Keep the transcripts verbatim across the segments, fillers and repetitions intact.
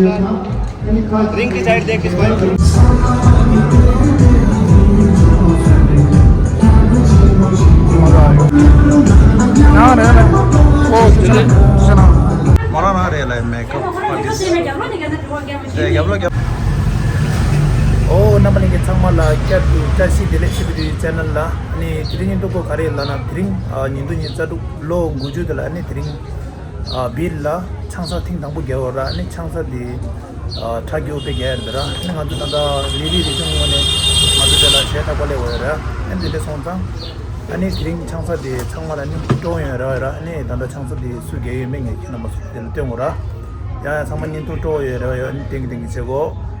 रिंग की साइड देख के स्माइल करो। ང་རང་རེད་ལ་ཨོ་ཅི་ཅི་ཅི་ང་རང་རང་རེད་ལ་མེག་ཨབ་ཨར་ཊིསི་ཊི་རེད། རྒྱབ་ལོགས་རྒྱབ། ཨོ་རྣམ་པ་ལྷན་རྒྱས་ཚང་མ་ལ་བསྐྱར་དུ་བཀྲ་ཤིས་བདེ་ལེགས་ཞུ་གི་འདུག་ཅེ་ནལ་ལ། ཨ་ནི་དེ་རིང་ཉིན་ཐོ་གོ་ག་རེ་ལབ་ན། དེ་རིང་ཨ་ཉིས་སྟོང་ཉི་ཤུ་རྩ་དྲུག་ལོ་དགུ་བཅུ་དེ་ལ་ཨ་ནི་དེ་རིང་ཨ་བིར་ལ་ཆང་ས་ཐེངས་དང་པོ་བརྒྱབ་པ་ར། ཨ་ནི་ཆང་ས་དེ་ཨ་ཁྲག་སྐྱུག་པའི་རྒྱལ་ཡར་འདི་ར། ཨ་ནི་ང་ཚོ་ད་ལྟ་ལི་ལི་རི་ཆུང་ངོས་ནས་ང་ཚོ་དེ་ལ་ཞལ་ཐག་པ་ལས་འོས་ར། ཨ་ནི་དེ་འདྲ་སོང་ཙང་ཨ་ནི་དེ་རིང་ཆང་ས་དེ་ཚང་མ་ལ་ནི་སྤྲོ་ཡོང་ར་ར། ཨ་ནི་ད་ལྟ་ཆང་ས་དེ་སུ་རྒྱལ་ཡོད་མེད་ངས་ཁྱེད་རྣམ་པ་ཚོ་དེ་ལ་སྟོན་དགོས་ར། ཡ་ཡ་ཚང་མ་ཉིན་ཐོ་སྤྲོ་ཡོད་ར་ཡ། ཨ་ནི་ཏིང་ཏིང་བྱེད་དགོས།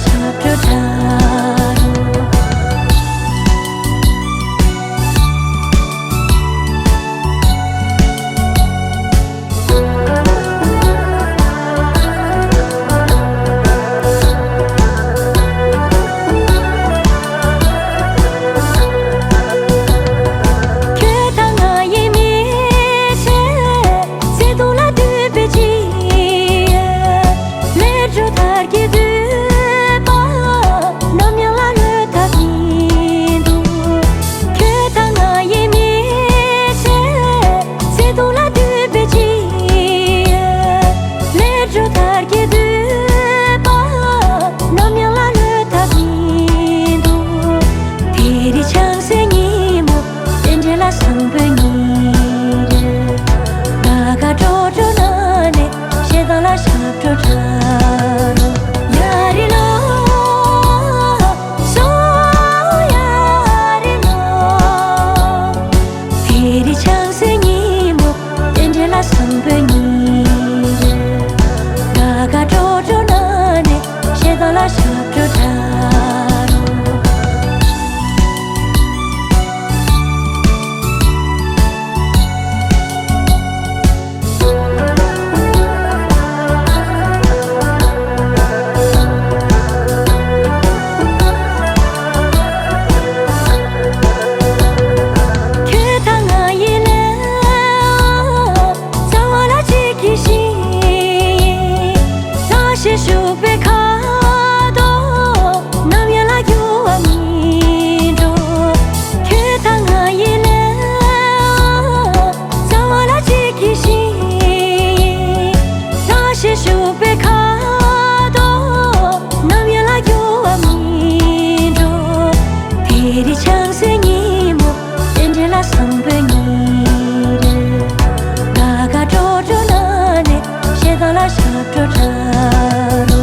ཞབས་བྲོ་འཁྲབ་རོགས། ཁྱོད་དང་ང་ཡི་མི་ཚེ། བརྩེ་དུང་ལ་འདུད་པའི་ཕྱིར། ལས་འཕྲོ་མཐར་གྱིས་བསྡུས་པ། ནམ་ཡང་ལ་ལྷོད་ཐབས་མི་འདུག་ཁྱོད་དང་ང་ཡི་མི་ཚེ། བརྩེ་དུང་ལ་འདུད་པའི་ཕྱིར། ལས་འཕྲོ་མཐར་གྱིས་བསྡུས་པ། ནམ་ཡང་ལ་ལྷོད་ཐབས་མི་འདུག་དེ་རིང་ཆང་སའི་ཉིན་མོ། རྟེན་འབྲེལ་ལ་བཟང་པོའི་ཉིན་རེད། དགའ་དགའ་སྤྲོ་སྤྲོ་ན་ནས། ཞེ་སྡང་ལ་ཞབས་བྲོ་འཁྲབ་རོགས། ཡ་རི་ལོ། སོ་ཡ་རི་ལོ། དེ་རིང་ཆང་སའི་ཉིན་མོ། རྟེན་འབྲེལ་ལ་བཟང་པོའི་ཉིན་རེད། དགའ་དགའ་སྤྲོ་སྤྲོ་ན་ནས། ཞེ་སྡང་ལ་ཞབས་བྲོ་འཁྲབ་རོགས། ཁྱོད་དང་ང་ཡི་ལས། རྩ་བ་ལ་གཅིག་གི་ཞིང་། ལྷ་ཞིག་བཞུགས་པའི་ཁ་དོག་ནམ་ཡང་ལ་འགྱུར་བ་མི་འགྲོ། ཁྱོད་དང་ང་ཡི་ལས། རྩ་བ་ལ་གཅིག་གི་ཞིང་། ལྷ་ཞིག་བཞུགས་པའི་ཁ་དོག་ནམ་ཡང་ལ་འགྱུར་བ་མི་འགྲོ། དེ་རིང་ཆང་སའི་ཉིན་མོ། རྟེན་འབྲེལ་ལ་བཟང་པོའི་ཉིན་རེད། དགའ་དགའ་སྤྲོ་སྤྲོ་ན་ནས། ཞེ་སྡང་ལ་ཞབས་བྲོ་འཁྲབ་རོགས།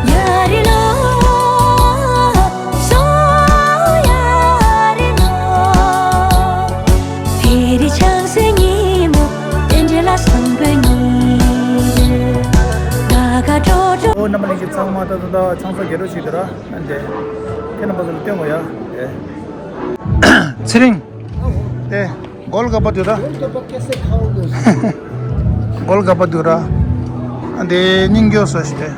ཡ་རི་ལོ། སོ་ཡ་རི་ལོ། དེ་རིང་ཆང་སའི་ཉིན་མོ། རྟེན་འབྲེལ་ལ་བཟང་པོའི་ཉིན་རེད། དགའ་དགའ་སྤྲོ་སྤྲོ། ཨོ་རྣམ་པ་ལྷན་རྒྱས་ཚང་མ། ད་ད་ད་ཆང་ས་རྒྱལ་རོ་ཞིག་འདུག་ར། ཨ་འདི་ཁྱེད་རྣམ་པ་ཚོ་ལ་སྟོན་དགོས་ཡ། ཨེ། ཚེ་རིང་། ཨེ། གོལ་ག་པ་དུ་ད། གོལ་ག་པ་དུ་ར། ཨ་འདི་སྙིང་རྒྱོ་སོ་ཞིག་སྟེ།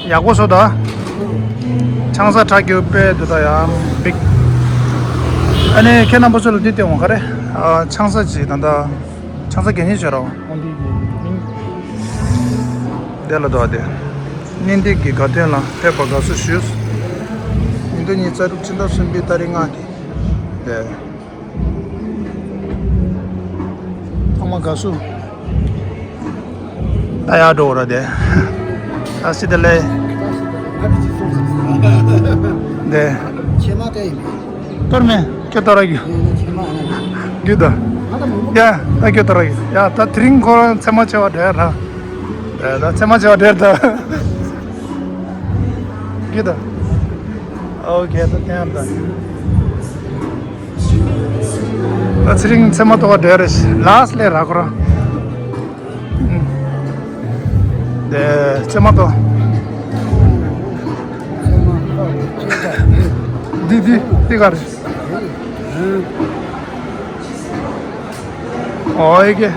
ཡག་པོ་བཟོ་ད། ཆང་ས་ཁྲག་རྒྱུ་དཔེ་འདུག་ད་ཡ་འབིག་ཨ་ནི་ཁྱེད་རྣམ་པ་ཚོ་ལ་འདི་སྟོན་འོང་ག་རེ། ཨ། ཆང་ས་ཅིག་ད་ད། ཆང་ས་གད་སྙིགས་བྱོས་རོགས། འདི་ལ་འདུག་ཨ་དེ། གཉེན་སྒྲིག་གི་དགའ་སྟོན་ལ་ཕེབས་པར་དགའ་བསུ་ཞུ། ཉིས་སྟོང་ཉི་ཤུ་རྩ་དྲུག་ཕྱི་ཟླ་གསུམ་པའི་ཏ་རིག་ལྔ་གི། དེ། ཚང་མ་དགའ་བསུ། ད་ཡར་འགྲོ་ར་དེ། ད་སི་ཏ་ལེ། དེ། ཆེ་མ་དེ་ཡིན། གཏོར་མེད་ཁྱོད་གཏོར་ར་རྒྱུ། ཆེ་མ་ཨ་ན། རྒྱུ་ད། ཡ་ད་ཁྱོད་གཏོར་ར་རྒྱུ། ཡ་ད་དེ་རིང་ཁོ་རང་མཚན་མ་ཆེ་བ་འདྲ་ར། ད་མཚན་མ་ཆེ་བ་འདྲ་ད། རྒྱུ་ད། ཨོ་ཁེ་ད་དེ་ཡང་ད། ད་ཚེ་རིང་མཚན་མ་ཐོགས་པ་འདྲ་རེད། ལགས་ལས་ར་ཁོ་རང་། དེ་མཚན་མ་ཐོགས། འདི་འདི་འདི་ག་རེད། ཨོ་ཨེ་ཀེ།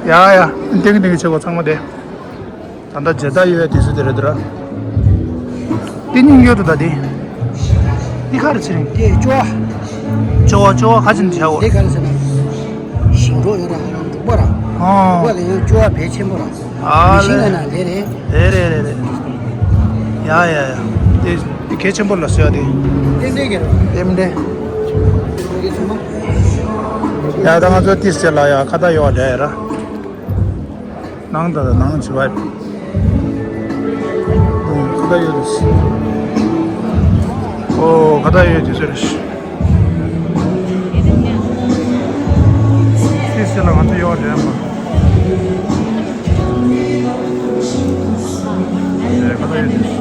ཡ་ཡ། ཏིང་ཏིང་བྱེད་དགོས་ཚང་མ་དེ། ད་ལྟ་མཇལ་དར་ཡོད་པའི་དུས་ཚོད་དེ་རེད་འདུག་ར། འདི་སྙིང་ཡོད་འདུག་ད་འདི། འདི་ག་རེ་བྱེད་རིང་། དེ་ཅོ་བ། ཅོ་བ་ཅོ་བ་ག་ཅིག་བྱའོ། འདི་ག་རེ་ཟེར་ན། ཞིང་འབྲོག་ཡོད་ར་ང་རང་འབྲོག་པ་ར། ཨོ། འབྲོག་པ་ལ་ཡང་ཅོ་བ་བེད་ཆེན་པོ་ར། ཨ་མི་ཤིང་ལེ། ལ་ན་ལེ་རེད། རེད་རེད་རེད་རེད། ཡ་ཡ་ཡ། དེ་དེ་གལ་ཆེན་པོ་ལ་ཟེར་ཡ་དེ། ཏན་ཏན་གྱི་རེད། ཏན་ཏན། ཡ་ད་ང་ཚོ་ཏིས་ཅེ་ལ་ཡ་ཁ་ད་ཡོད་འདྲ་ཡ་ར། ནང་ད་ད་ནང་ཆུ་བ། ཁ་ད་ཡོད་དུ། ཨོ་ཁ་ད་ཡོད་དུ་ཟེར། ཏིས་ཅེ་ལ་ང་ཚོ་ཡོད་འདྲ་མ། ཁ་ད་ཡོད་དུ།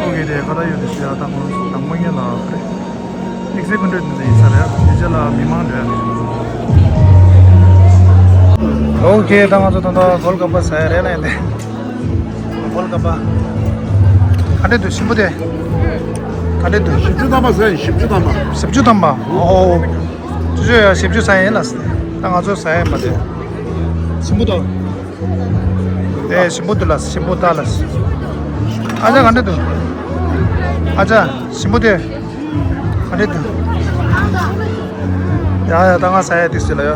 ཨོ་ཁེ། དེ་ཁ་ད་ཡོད་དེ་ཤི་ཡ་ད་ཁོང་དང་མོ་ཉེ་ལ་ཁ་རེ། དམིགས་བསལ་སྐུ་མགྲོན་དེ་ཡིན་ས་རེད། དེ་རྗེས་ལ་མི་མང་འདྲ། ཨོ་ཁེ། ད་ང་ཚོ་ད་ལྟ་གོལ་ག་པ་ཟ་ཡ་རེད་ལ་ཡིན་ཏེ། གོལ་ག་པ། ག་འདྲས་འདུག་ཞིམ་པོ་དེ། ག་འདྲས་འདུག་བཞི་བཅུ་ཐམ་པ་ཟ་ཡིན། བཞི་བཅུ་ཐམ་པ། བཞི་བཅུ་ཐམ་པ། ཨོ། ཅོ་ཅོ་ཡ་བཞི་བཅུ་ཟ་ཡིན་ལ། ད་ང་ཚོ་ཟ་ཡ་མ་དེ། ཞིམ་པོ་འདུག་དེ་ཞིམ་པོ་འདུག་ལ། ཞིམ་པོ་ད་ལ། ཨ་ཅག་ག་འདྲས་འདུག་ཨ་ཅག་ཞིམ་པོ་དེ། ག་འདྲས་འདུག་ཡ་ཡ། ད་ང་ཟ་ཡ་དེ་ཟེར་ལ་ཡ།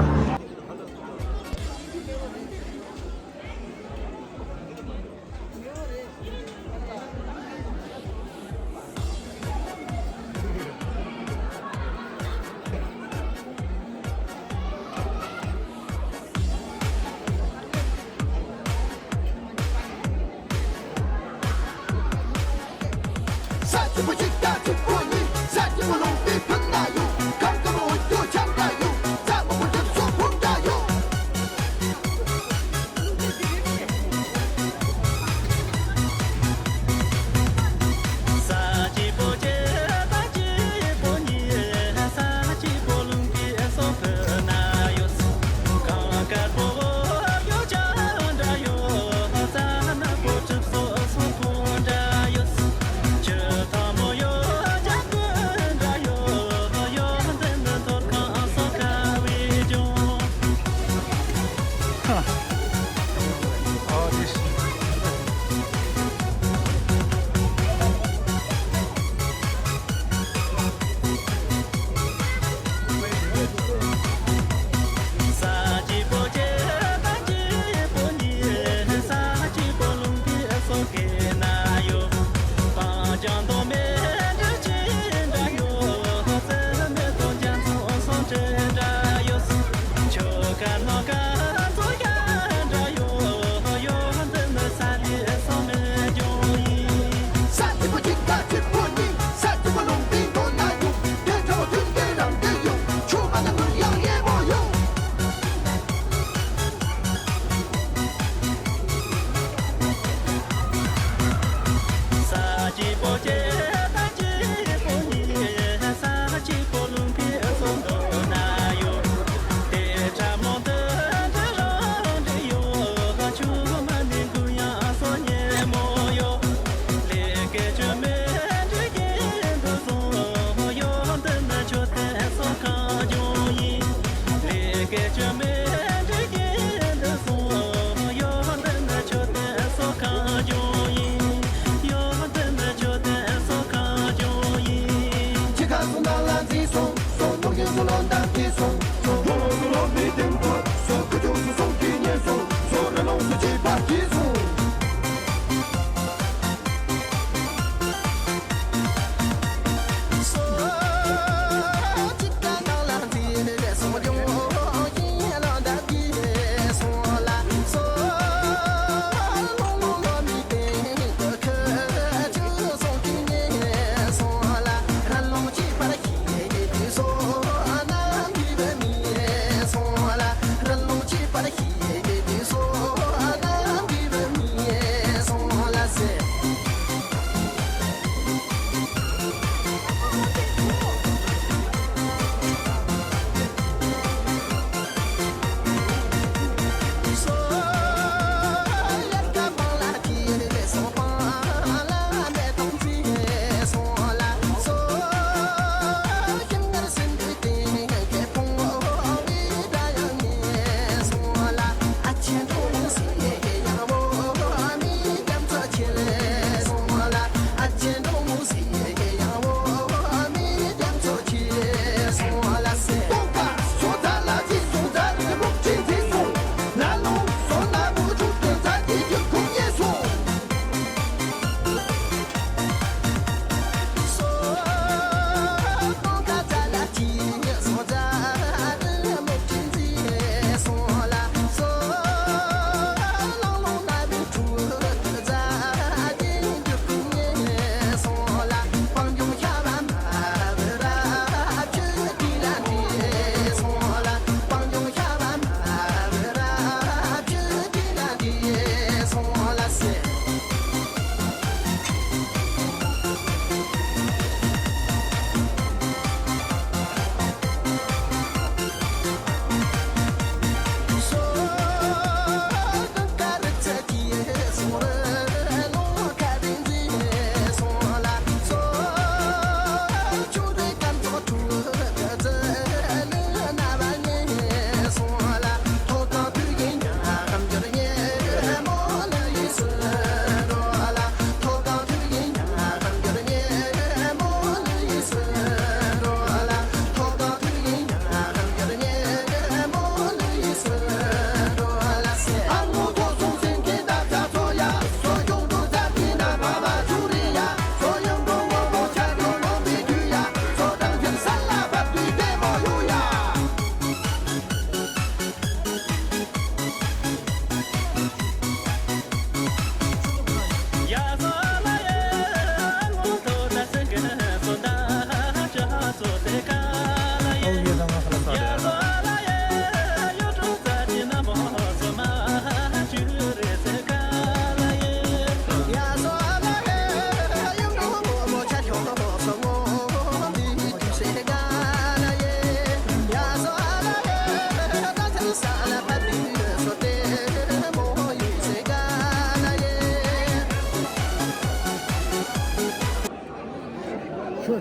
ང་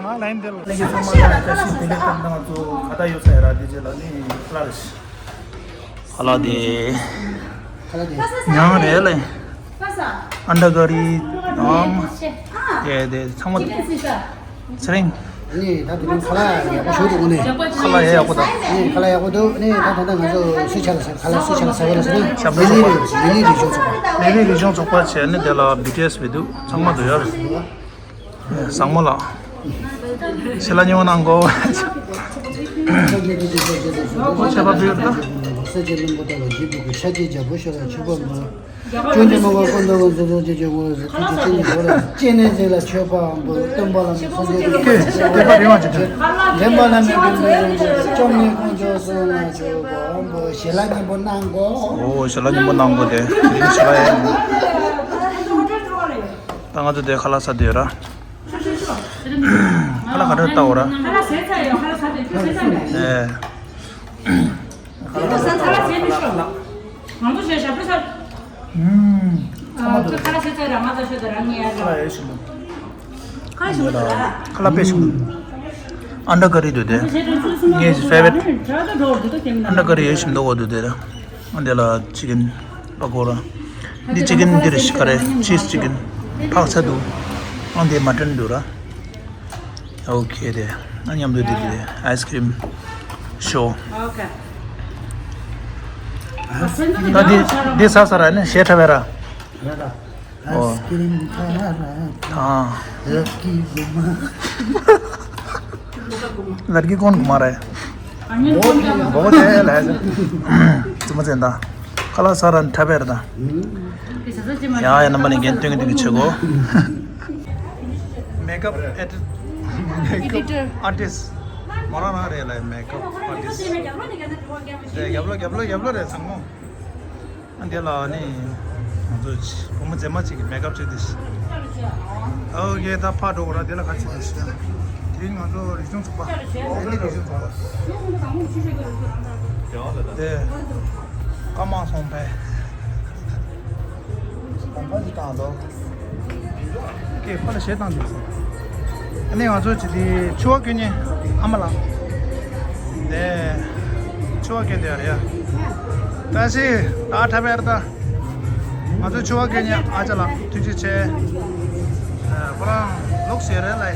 ང་ལན་འདེབས། ལྷན་རྒྱས་ཚང་མ་ལ་བཀྲ་ཤིས་བདེ་ལེགས་དང་། ང་ཚོ་ག་ད་ཡོད་ས་ཡ་ར་དེ་རྗེས་ལ་ནི་ཁ་ལག་རེད། ཁ་ལག་དེ་ཉང་རེད་ལེ། ཨན་ཌ་ཀ་རི་ཨམ་དེ་དེ་ཚང་མ་ཚེ་རིང་། ནི་ད་དེ་རིང་ཁ་ལག་ཡག་པོ་ཞིག་འདུག་ནི། ཁ་ལག་ཡག་ཡག་པོ་དང་། ནི་ཁ་ལག་ཡག་པོ་འདུག་ནི་ད་ད་ལྟ་ང་ཚོ་སུ་ཆ་ལ་ཟེར། ཁ་ལག་སུ་ཆ་ལ་ཟེར་བ་ལ་ཟེར་ན། ལི་ལི་ལི་ལི་རིག་གཞུང་ཚོགས་པ། ལི་ལི་རིག་གཞུང་ཚོགས་པ་བྱས་ནི་དེ་ལ་བི་ཊི་ཨེས་བི་འདུག་ཚང་མ་འདུག་ཡ། བཟང་མོ་ལགས། ཞལ་ལག་མཉེས་པོ་གནང་གོ། ཁོ་ཆད་པ་བུད་ད། ས་ཆེན་རྣོན་པོ་ལྟ་བུ་འཇིགས་སྐུལ་གྱི་ཆ་རྐྱེན་འཇམ་པོ་ཤར་བའི་ཆུ་བོ་མོ། ཁྱོད་ཀྱི་མ་བ་ཀུན་ཏུ་ཀུན་ཟེར་ཚོགས་ཀྱི་ཆོས་སྐུ་ལ་ཟེར། ཐུགས་ཀྱི་སྤྱན་གྱི་སྒོ་ལ་སྤྱན་ནས་གཟིགས་ལ་མཆོད་པ་འབུལ། སྟོན་པ་བླ་མ་སངས་རྒྱས་ཀྱི་སྐྱེས་སྐྱེས་པ་རིང་བ་ཅིག་དྲན། འདྲེན་པ་བླ་མའི་སྐུ་མདུན་བཅོམ་ལྡན་དཀོན་མཆོག་གསུམ་ལ་མཆོད་པ་འབུལ། ཞལ་ལག་མཉེས་པོ་གནང་གོ། ཨོ་ཞལ་ལག་མཉེས་པོ་གནང་གོ། དེ་དེ་རིང་ཞལ་ལག་ཡ། ད་ང་ཚོ་དེ་ཁ་ལག་ཟ་དུས་ར། ཁ་ལག་ག་འདྲ་ལྟ་འོ་ར། ཁ་ལག་ཟས་ཚར་ཡོད། ཁ་ལག་ཟ་དུས་ཁྱོད་ཟས་ཚར་མེད། ཨེ། ཁ་ལག་ཟས་ཚར་ལ་ཟས་མི་ཤོག་ང་ཚོ་ཞལ་ཞབས་བྲོ་ཟ། ཨུམ། ཨ་ཁྱོད་ཁ་ལག་ཟས་ཚར་ར། ང་ཚོ་ཤོད་དང་རང་ངེད་ཡ་ཁ་ལག་ཡོད་ཤི་མོ། ཁ་ལག་ཞིམ་པོ་འདུག་ཨ། ཁ་ལག་དཔེ་ཞིམ་པོ་འདུག་ཨན་ཌར་ཀ་རི་འདུག་དེ། ངའི་ཕེ་ཝ་རིཊ། ཨན་ཌར་ཀ་རི་ཡོད་ཤིམ་འདུག་འོ་འདུག་དེ། ཨ་འདི་ལ་ཅི་ཀན་པ་ཀོ་ར། འདི་ཅི་ཀན་འདི་རེད་ཤི་ཁ་རེ། ཆིས་ཅི་ཀན། ཕག་ཚ་འདུག་ཨ་འདི་མ་ཊན་འདུག་ར། ཨོ་ཁེ་དེ། ཨ་མཉམ་དུ་འདི་དེ་ཨའི་སི་ཁི་རིམ་ཤོ། ཨོ་ཁེ། ད་འདི་འདི་ཟ་ས་ར་ནི་ཞེ་ཁྲ་བེ་ར། ཨོ། ཨའི་སི་ཁི་རིམ་ཁ་ར། ཨ། ལར་ཀི་གུ་མ། ལར་ཀི་ཀོན་གུ་མ་རེད། བོ་དེ་ལ་ཟེར། དུ་མ་ཙན་ད། ཁ་ལག་ཟ་ར་ཁྲ་བེ་ར་ད། ཡ་ཡ་རྣམ་པ་ནི་རྒན་སྟོན་གི་སྟོན་གི་ཆེ་གོ། མེག་ཨབ་ཨེ་ཌི་ཊར། མེག་ཨབ་ཨར་ཊིསི། མོ་རང་རང་རེད་ལ་མེག་ཨབ་ཨར་ཊིསི། རྒྱབ་ལོགས་རྒྱབ་ལོགས་རྒྱབ་ལོགས་རེད་ཚང་མ། ཨ་འདི་ལ་ནི་ང་ཚོ་བུ་མོ་མཛེས་མ་གཅིག་གི་མེག་ཨབ་བྱེད་དེ་ཤི། ཨོ་ཡེ་ད་ཕར་འགྲོ་དགོས་ར། འདི་ལ་ཁ་ཆེ་དེ་ཤི། དེ་ང་ཚོ་རིག་གཞུང་ཚོགས་པ། ཨེ་ནི་རིག་གཞུང་ཚོགས་པ། དེ་ཀ་མ་སོང་པས། གོམ་པ་འདི་བཏང་དོ། ཀྱེ་ཁོ་ལ་གཞས་བཏང་འདུག་ཟེར། ཨ་ནི་ང་ཚོ་ཅི་དེ་ཕྱུ་པ་གྱོན་ནི་ཨ་མ་ལགས། དེ་ཕྱུ་པ་གྱོན་དེ་ཡ་རེད་ཡ། བཀྲ་ཤིས་ད་ཁྲ་བེ་ར་ད། ང་ཚོ་ཕྱུ་པ་གྱོན་ནི་ཨ་ཅག་ལགས་ཐུགས་རྗེ་ཆེ། ཁོ་རང་ལོག་ཟེར་རེད་ལ། ཡ་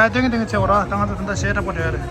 སྟོན་གི་སྟོན་གི་ཆེ་བ་ར། ད་ང་ཚོ་ད་ལྟ་གཞས་འཁྲབ་པ་འགྲོ་ཡ་རེད།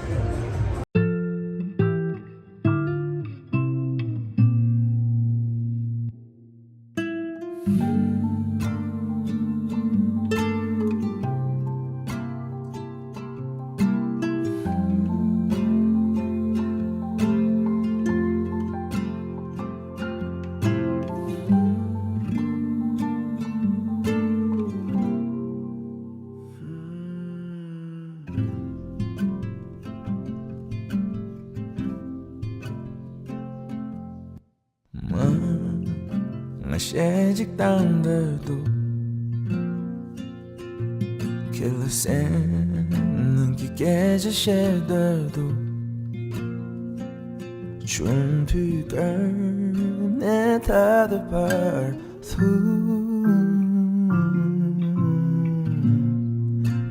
མ། ང་གཞས་གཅིག་བཏང་འདོད་འདུག་ཁྱེད་ལ་སེམས་ནང་གི་སྐད་ཆ་བཤད་འདོད་འདུག་ཆུང་དུས་ཀ་ནས་ད་ལྟ་བར་དུ་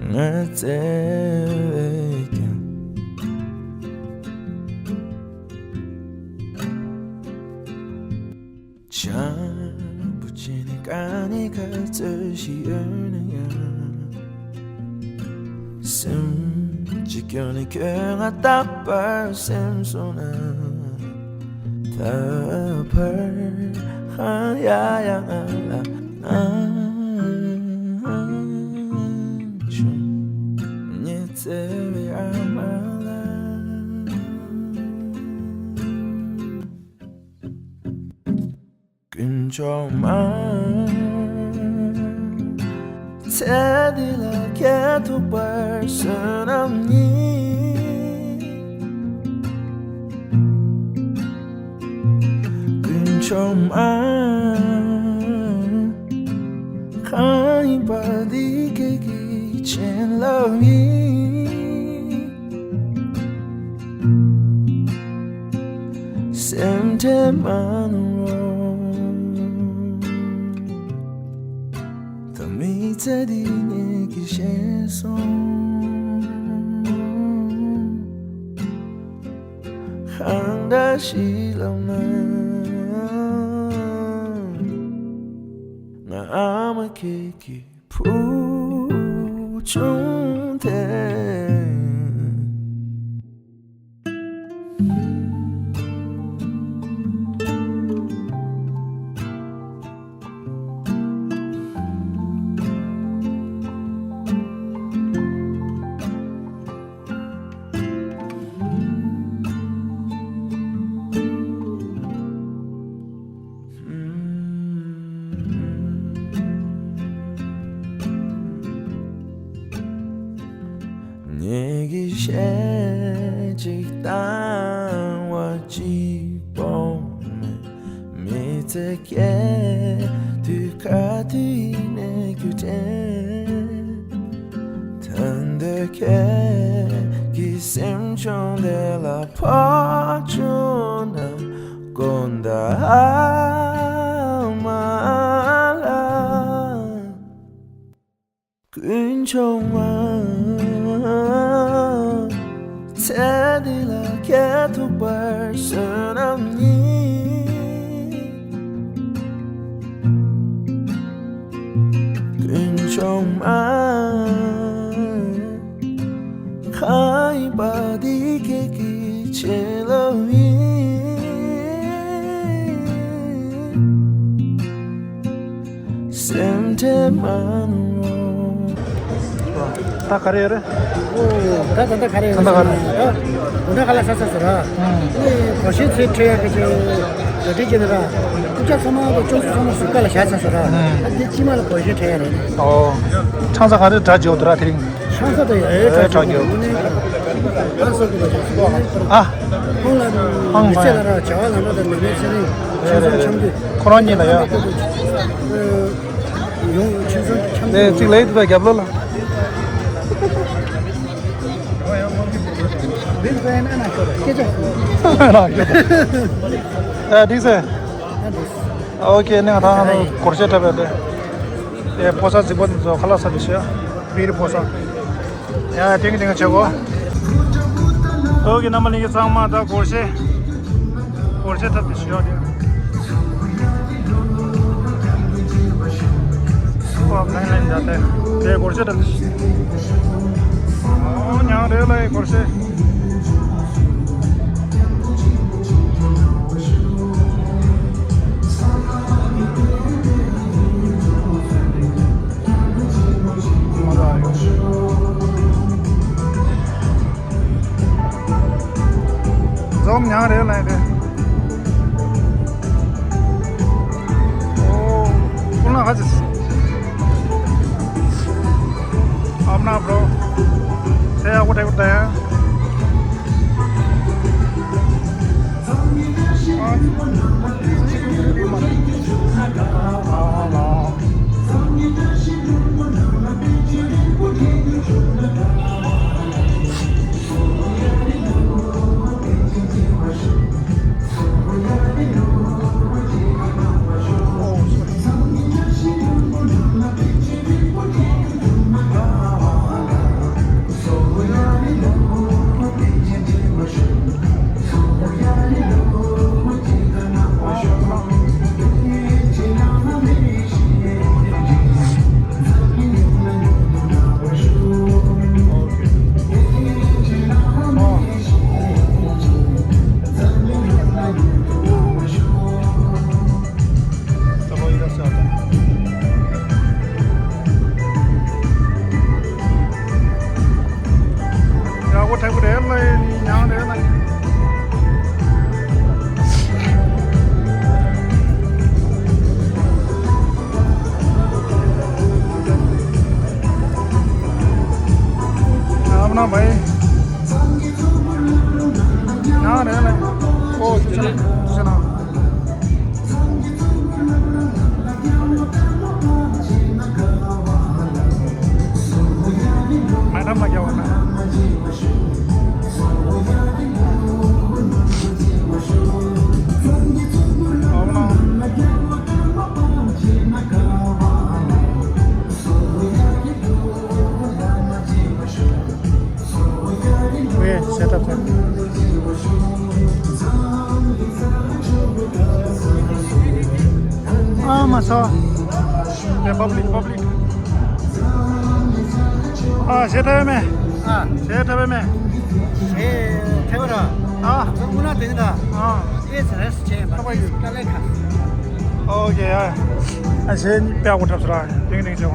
ང་བརྩེ་བས་ཀྱང་བྱམས་པོ་བྱས་ནས་དཀའ་ངལ་ག་ཚོད་ཞིག་ཡོད་ན་ཡང་། སེམས་ཀྱི་སྐྱོན་ནི་ཁྱོད་ང་རྟག་པར་སེམས་སོང་ན། ད་བར་ཧང་ཡ་ཡ་ང་ལ་ཨང་ཆུང་ཉི་ཚེ་བའི་ཨ་མ་ལ། དཀོན་མཆོག་མ། ཚེ་འདི་ལ་ཁྱེད་ཐུག་པར་བསོད་ནམས་ཉིད། དཀོན་མཆོག་མ། གང་ཡིན་པ་འདི་ཁྱེད་ཀྱི་བྱིན་རླབས་ཡིན། སེམས་ཁྲལ་མ་གནང་རོགས། ད་མི་ ཚེ་འདི་ཉིད་ཀྱི་ཤེས་སོང་། གང་འདྲ་ཞིག་ལབ་ན། ང་ཨ་མ་ཁྱེད་ཀྱི་བུ་ཆུང་དེ། ངེད་ཀྱི་གཞས་གཅིག་བཏང་བ་གཅིག་པོ་མེད། མི་ཚེ་སྐྱེལ་དུས་ག་དུས་ནས་རྒྱུ་དྲན། ད་འདོད་ཁྱེད་ཀྱི་སེམས་ཆུང་དེ་ལ་ཕོག་བྱུང་ན། དགོངས་དག་ཨ་མ་ལགས། ཀུན་འབྱུང་མ། ཚེ་འདི་ལ་ཁྱེད་ཐུག་པར་བསོད་ནམས་ཡིན། ཀུན་འབྱུང་མ། གང་ཡིན་པ་འདི་ཁྱེད་ཀྱི་བྱིན་རླབས་ཡིན། སེམས་ཁྲལ་མ་གནང་རོགས། ད་ག་རེ་ཡོད་རེད། ཨོ། ད་ད་ལྟ་ག་རེ་ཡོད་ད་ལྟ་ག་རེ། ཟེར་ན། ད་དགུན་ཁ་ལ་ས་ས་ཟེར་ར། ཨང་། ཨེ་སྒོར་གཞས་ཚིག་ཁྲོད་ཡག་གི་ཅིག་གྲ་སྒྲིག་བྱས་ན་ར། སྐུ་ཅག་ཚང་མ་དང་ཅུང་ཟད་ཚང་མ་ཟུར་ཁ་ལ་བཞག་ཚར་སོང་ར། ཨང་། ཨ་འདི་ཕྱི་མ་ལ་སྒོར་གཞས་འཁྲབ་ཡག་རེད། ཨོ། ཆང་ས་ག་རེ་གྲ་རྒྱས་འདུག་ར་དེ་རིང་། ཆང་ས་དང་ཡ་ཡའི་ཨེ་གྲ་རྒྱས་འདུག་ཨ་ས་གི་ལ་ཆང་ས། ཨ། ཁོང་ལ་ཨང་མི་ཚེ་ལ་ར་བྱ་བ་ལམ་འགྲོ་དང་མི་མེད་ཚེ་རིང་ཆང་ས་འཆམ་དུས། ཁོ་རང་གཉིས་ལ་ཡ། ཡོང་ཆུ་ཚོད་འཁྱམ་ནས་ཅིག་ལས་དུ་རྒྱབ་ལོ་ལ། ཨ་འགྲིག་ཟེར། ཨོ་ཁེ་ནས་ད་ང་ཚོ་སྒོར་གཞས་འཁྲབ་པ་དེ། ཨེ་ཕོ་གསར་གཟིགས་པ་ཚོ་ཁ་ལག་ཟ་དེ་ཤ་བིར་ཕོ་གསར། ཡ་ཏིང་ཏིང་ཆེ་གོ། ཨོ་ཁེ་རྣམ་པ་ལྷན་རྒྱས་ཚང་མ་ད་སྒོར་གཞས། སྒོར་གཞས་འཁྲབ་སྟེ་ཞུ་ཡག་དེ། ཨོ་ལན་ལན་ད་དེ། དེ་སྒོར་གཞས་འཁྲབ་སྟེ་ཞུ། ཨོ་ཉང་རེ་ལ་ཡི་སྒོར་གཞས། འཛོམས་མྱངས་རེད་ལ་རེད། ཨོ། ཀུན་ལ་ཧ་ཅིས། ཨམ་ན་བྲོ། ཚེ་ཡག་པོ་འཕྲད་ད་ཡ། ཡག་པོ་འཕྲད་པོ་རེད་ལ་ཡིན་ཉང་རེད་ལ་ཡིན། ཨ་མ་ན་བའི་ཉང་རེད་ལ་ཡིན། ཨོ་ཅི་ཆ་ན་ཅི་ཆ་ན། ཚོ། དེ་པབ་ལིག་པབ་ལིག་ཨ་ཞེ་ཐབས་མེད། ཨ་ཞེ་ཐབས་མེད། ཞེ་ཐབས་ར། ཨ་ཚོ་མུ་ན་དེང་ད། ཨ་ཨེ་ཚ་རེས་ཆེ་བ་ཨ་ཀ་ལེ་ཁ། ཨོ་ཀེ་ཨ། ཨ་ཞེ་ནི་པ་གོ་ཐབས་སུ་ར་དེང་དེང་ཆེ་བ།